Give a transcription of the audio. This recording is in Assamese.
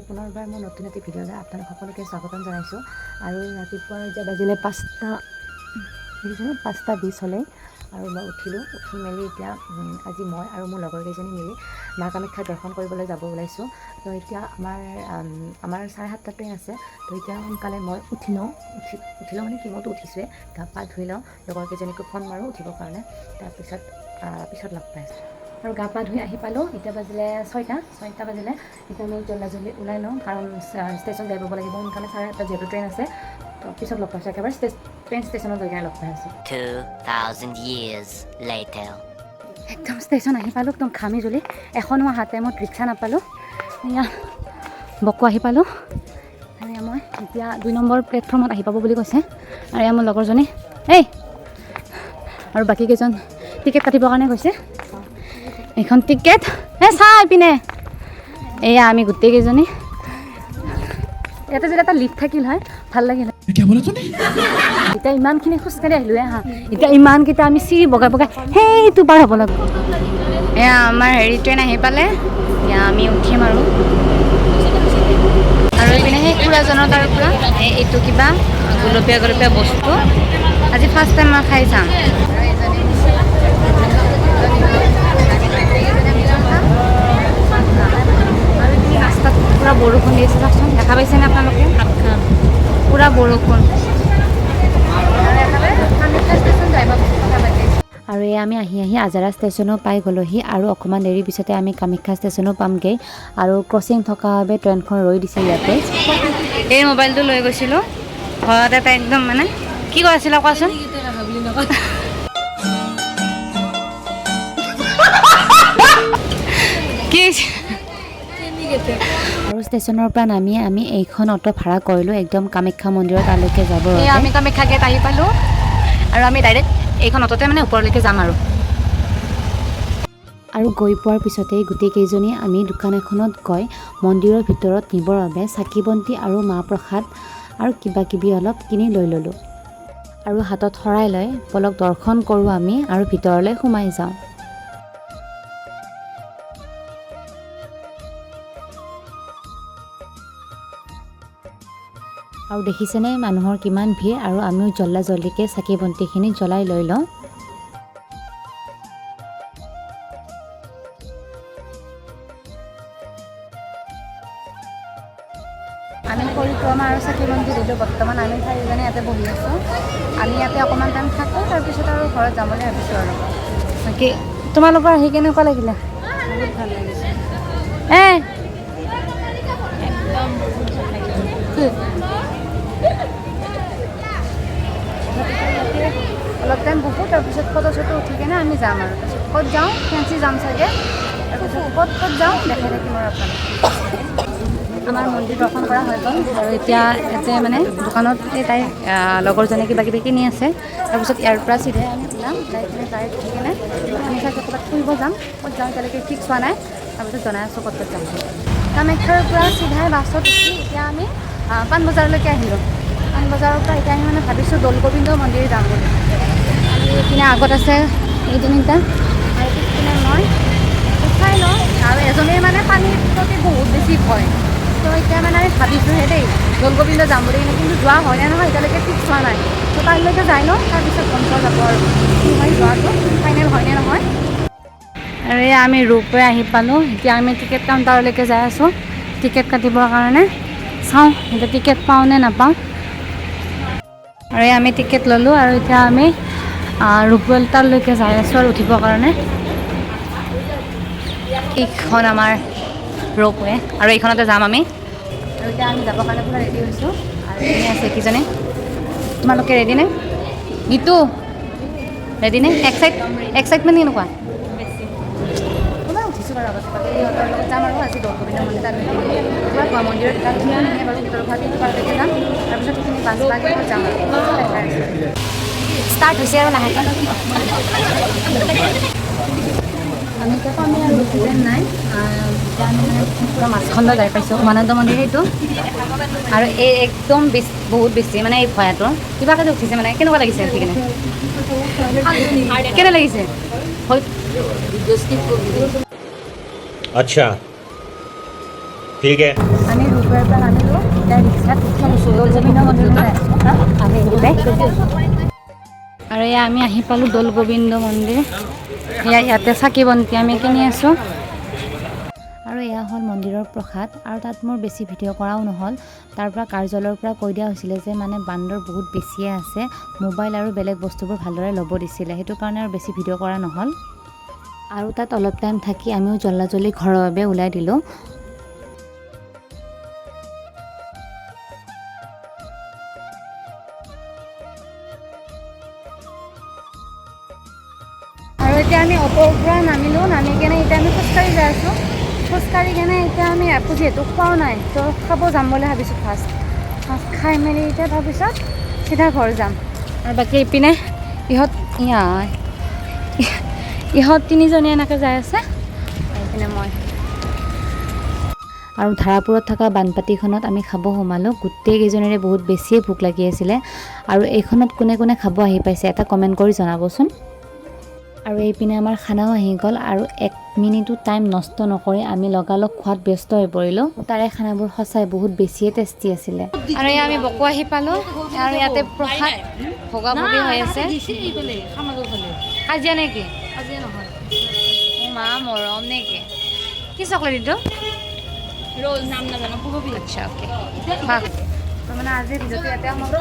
পুনৰবাৰ মই নতুন এটি ভিডিঅ'লৈ আপোনালোক সকলোকে স্বাগতম জনাইছোঁ। আৰু ৰাতিপুৱা এতিয়া বাজিলে 5টা, দেখিছেনে, 5টা 20 হ'লেই। আৰু মই উঠিলোঁ, উঠি মেলি এতিয়া আজি মই আৰু মোৰ লগৰ কেইজনী মিলি মা কামাখ্যা দৰ্শন কৰিবলৈ যাব ওলাইছোঁ। তো এতিয়া আমাৰ 7:30টা ট্ৰেইন আছে। তো এতিয়া সোনকালে মই উঠি লওঁ, উঠি উঠি লওঁ মানে কি, মইতো উঠিছোঁৱে, গা পা ধুই লওঁ, লগৰ কেইজনীকো ফোন মাৰোঁ উঠিবৰ কাৰণে। তাৰপিছত পিছত লগ পাই আছোঁ। আৰু গা পা ধুই আহি পালোঁ। এতিয়া বাজিলে 6টা, 6টা বাজিলে। এতিয়া আমি জল্দা জল্দি ওলাই লওঁ, কাৰণ ষ্টেচন যাই পাব লাগিব সোনকালে, 7:30 যিহেতু ট্ৰেইন আছে। তো পিছত লগ পাইছোঁ, একেবাৰে ট্ৰেইন ষ্টেচনত গৈ কিনে লগ পাই আছোঁ। 2,000 years later. একদম ষ্টেচন আহি পালোঁ, একদম ঘামি জ্বলি। এখনো অহা টাইমত ৰিক্সা নাপালোঁ। এয়া বকো আহি পালোঁ। আৰু এয়া মই এতিয়া 2 নম্বৰ প্লেটফৰ্মত আহি পাব বুলি কৈছে। আৰু এয়া মোৰ লগৰজনী এই আৰু বাকী কেইজন টিকেট কাটিবৰ কাৰণে গৈছে। এইখন টিকেট এ চাই পিনে এয়া আমি গোটেইকেইজনী। ইয়াতে যদি এটা লিফ্ট থাকিল হয়, ভাল লাগিল হয়। क्या बोला तूने? এতিয়া ইমানখিনি খোজকাঢ়ি আহিলোঁৱে হা, এতিয়া ইমানকেইটা আমি চিৰি বগাই বগাই সেইটো পাৰ হ'ব লাগিব। এয়া আমাৰ হেৰি ট্ৰেইন আহি পালে, এতিয়া আমি উঠিম। আৰু আৰু এইপিনে সেই খুৰাজনৰ তাৰ পৰা এইটো কিবা গুলপীয়া গুলপীয়া বস্তু, আজি ফাৰ্ষ্ট টাইম মই খাই চাম। আৰু এইপিনে ৰাস্তাত পূৰা বৰষুণ দি আছে, চাওকচোন, দেখা পাইছেনে আপোনালোকে? পূৰা বৰষুণ। আৰু এই আমি আহি আহি আজাৰা ষ্টেচনো পাই গ'লোহি। আৰু অকণমান দেৰিৰ পিছতে আমি কামাখ্যা ষ্টেচনো পামগৈ। আৰু ক্ৰচিং থকা বাবে ট্ৰেইনখন ৰৈ দিছে ইয়াতে। এই মোবাইলটো লৈ গৈছিলোঁ ঘৰত এটা, একদম মানে কি কৈ আছিলা কোৱাচোন? কি হৈছে? আৰু ষ্টেচনৰ পৰা নামি আমি এইখন অ'টো ভাড়া কৰিলোঁ একদম কামাখ্যা মন্দিৰৰ তালৈকে যাবৰ এই বাবে। আমি কামাখ্যা গেট আহি পালোঁ আৰু আমি ডাইৰেক্ট এইখন অ'টোতে মানে ওপৰলৈকে যাম। আৰু আৰু গৈ পোৱাৰ পিছতেই গোটেইকেইজনী আমি দোকান এখনত গৈ মন্দিৰৰ ভিতৰত নিবৰ বাবে চাকি বন্তি আৰু মাহ প্ৰসাদ আৰু কিবা কিবি অলপ কিনি লৈ ল'লোঁ। আৰু হাতত শৰাই লৈ বলক দৰ্শন কৰোঁ আমি আৰু ভিতৰলৈ সোমাই যাওঁ। আৰু দেখিছেনে মানুহৰ কিমান ভিৰ? আৰু আমিও জল্দা জল্দিকৈ চাকি বন্তিখিনি জ্বলাই লৈ লওঁ। আমি পৰিক্ৰমা আৰু চাকি বন্তি দিলোঁ। বৰ্তমান আমি চাৰিজনে ইয়াতে বহি আছোঁ। আমি ইয়াতে অকণমান টাইম থাকোঁ, তাৰপিছত আৰু ঘৰত যাম বুলি ভাবিছোঁ। আৰু বাকী তোমালোকৰ আহি কেনেকুৱা লাগিলে? বহুত ভাল লাগিছে। এ একদম বহুত ভাল লাগিছে। অলপ টাইম বহোঁ, তাৰপিছত ফটো চটো উঠি কেনে আমি যাম। আৰু তাৰপিছত ক'ত যাওঁ, ফেঞ্চি যাম চাগে। তাৰপিছত ক'ত ক'ত যাওঁ দেখাই থাকিম। আৰু আপোনালোক আমাৰ মন্দিৰ দৰ্শন কৰা হৈ গ'ল। আৰু এতিয়া ইয়াতে মানে দোকানত এই তাইৰ লগৰজনে কিবা কিবি কিনি আছে। তাৰপিছত ইয়াৰ পৰা চিধাই আমি ওলাম, ওলাই কিনে তাই উঠি কিনে আমি চাগে ক'ৰবাত ফুৰিব যাম। ক'ত যাওঁ এতিয়ালৈকে ফিক্স হোৱা নাই, তাৰপিছত জনাই আছোঁ ক'ত ক'ত যাম। কামাখ্যাৰ পৰা চিধাই বাছত উঠি এতিয়া আমি পাণবজাৰলৈকে আহিলোঁ। পাণবজাৰৰ পৰা এতিয়া আমি মানে ভাবিছোঁ দৌল গোবিন্দ মন্দিৰ যাম বুলি। আৰু এইপিনে আগত আছে এই তিনিটা আৰু পিছপিনে মই উঠাই লওঁ। আৰু এজনীৰ মানে পানীৰ প্ৰতি বহুত বেছি ভয়। তো এতিয়া মানে আমি ভাবিছোঁহে দেই দৌল গোবিন্দ যাম বুলি, কিন্তু যোৱা হয়নে নহয় এতিয়ালৈকে ফিক্স হোৱা নাই। তো তালৈকে যাই লওঁ, তাৰপিছত গম পোৱা যাব আৰু কি হয়, যোৱাটো ফাইনেল হয়নে নহয়। আৰু এই আমি ৰোপৱে আহি পালোঁ। এতিয়া আমি টিকেট কাউণ্টাৰলৈকে যাই আছোঁ টিকেট কাটিবৰ কাৰণে। চাওঁ এতিয়া টিকেট পাওঁ নে নাপাওঁ। আৰু এই আমি টিকেট ল'লোঁ আৰু এতিয়া আমি ৰোপৱে তালৈকে যাই আছোঁ আৰু উঠিবৰ কাৰণে। এইখন আমাৰ ৰোপৱে আৰু এইখনতে যাম আমি। আৰু এতিয়া আমি যাবৰ কাৰণে পূৰা ৰেডি হৈছোঁ। আৰু এনে আছে কিজনে, তোমালোকে ৰেডি নে? গীতু ৰেডি নে? এক্সাইটমেণ্ট কেনেকুৱা? মই উঠিছোঁ বাৰু আগতে। সিহঁতৰ লগত যাম আৰু আজি দৌল গোবিন্দ মন্দিৰ তাত পুৰা মন্দিৰত তাত ধুনীয়া বাৰু উত্তৰ গুৱাহাটী পাৰলৈকে যাম। তাৰপিছত সেইখিনি বাছ বা কিবা যাম আৰু দেখাই আছোঁ। ষ্টাৰ্ট হৈছে আৰু লাহেকৈ। আমি এতিয়া কমে আৰু বেছি টাইম নাই। এতিয়া আমি মানে পূৰা মাছখণ্ড যাই পাইছোঁ, উমানন্দ মন্দিৰ সেইটো। আৰু এই একদম বেছি, বহুত বেছি মানে এই ভয়াটো কিবাকে যে উঠিছে, মানে কেনেকুৱা লাগিছে উঠি কিনে? কেনে লাগিছে? अच्छा। ठीक है। আমি ৰোপৱেৰ পৰা নামিলোঁ। এতিয়া ৰিক্সাত উঠি দৌল গোবিন্দ মন্দিৰলৈ যাই আছোঁ আমি এইকেইটাই। আৰু এয়া আমি আহি পালোঁ দৌল গোবিন্দ মন্দিৰ। এয়া ইয়াতে চাকি বন্তি আমি কিনি আছোঁ। আৰু এয়া হ'ল মন্দিৰৰ প্ৰসাদ। আৰু তাত মোৰ বেছি ভিডিঅ' কৰাও নহ'ল। তাৰ পৰা কাৰ্যালয়ৰ পৰা কৈ দিয়া হৈছিলে যে মানে বান্দৰ বহুত বেছিয়ে আছে, মোবাইল আৰু বেলেগ বস্তুবোৰ ভালদৰে ল'ব দিছিলে। সেইটো কাৰণে আৰু বেছি ভিডিঅ' কৰা নহ'ল। আৰু তাত অলপ টাইম থাকি আমিও জল্দা জল্দি ঘৰৰ বাবে ওলাই দিলোঁ। আৰু এতিয়া আমি অ'টোৰ পৰা নামিলোঁ। নামি কেনে এতিয়া আমি খোজকাঢ়ি যাই আছোঁ। খোজকাঢ়ি কেনে এতিয়া আমি একো যিহেতু খোৱাও নাই, তো খাব যাম বুলি ভাবিছোঁ। ফাৰ্ষ্ট ফাৰ্ষ্ট খাই মেলি এতিয়া তাৰপিছত চিধা ঘৰ যাম। আৰু বাকী ইপিনে ইহঁত তিনিজনী এনেকৈ যাই আছে আৰু ইপিনে মই। আৰু ধাৰাপুৰত থকা বানপাতিখনত আমি খাব সোমালোঁ। গোটেইকেইজনীৰে বহুত বেছিয়ে ভোক লাগি আছিলে। আৰু এইখনত কোনে কোনে খাব আহি পাইছে, এটা কমেণ্ট কৰি জনাবচোন। আৰু এইপিনে আমাৰ খানাও আহি গ'ল। আৰু এক মিনিটো টাইম নষ্ট নকৰি আমি লগালগ খোৱাত ব্যস্ত হৈ পৰিলোঁ। তাৰে খানাবোৰ সঁচাই বহুত বেছিয়ে টেষ্টি আছিলে। আৰু এয়া আমি বকো আহি পালোঁ। আৰু ইয়াতে প্ৰসাদ ভগা ভগি হৈ আছে। কাজিয়া নেকি? মা মৰম নেকি? কি চকলেট এইটো? ৰ'জ নাম নাজানো পুৰবি। আচ্ছা, অ'কে। মানে আজিৰ ভিডিঅ'টো ইয়াতে সমাপ্ত।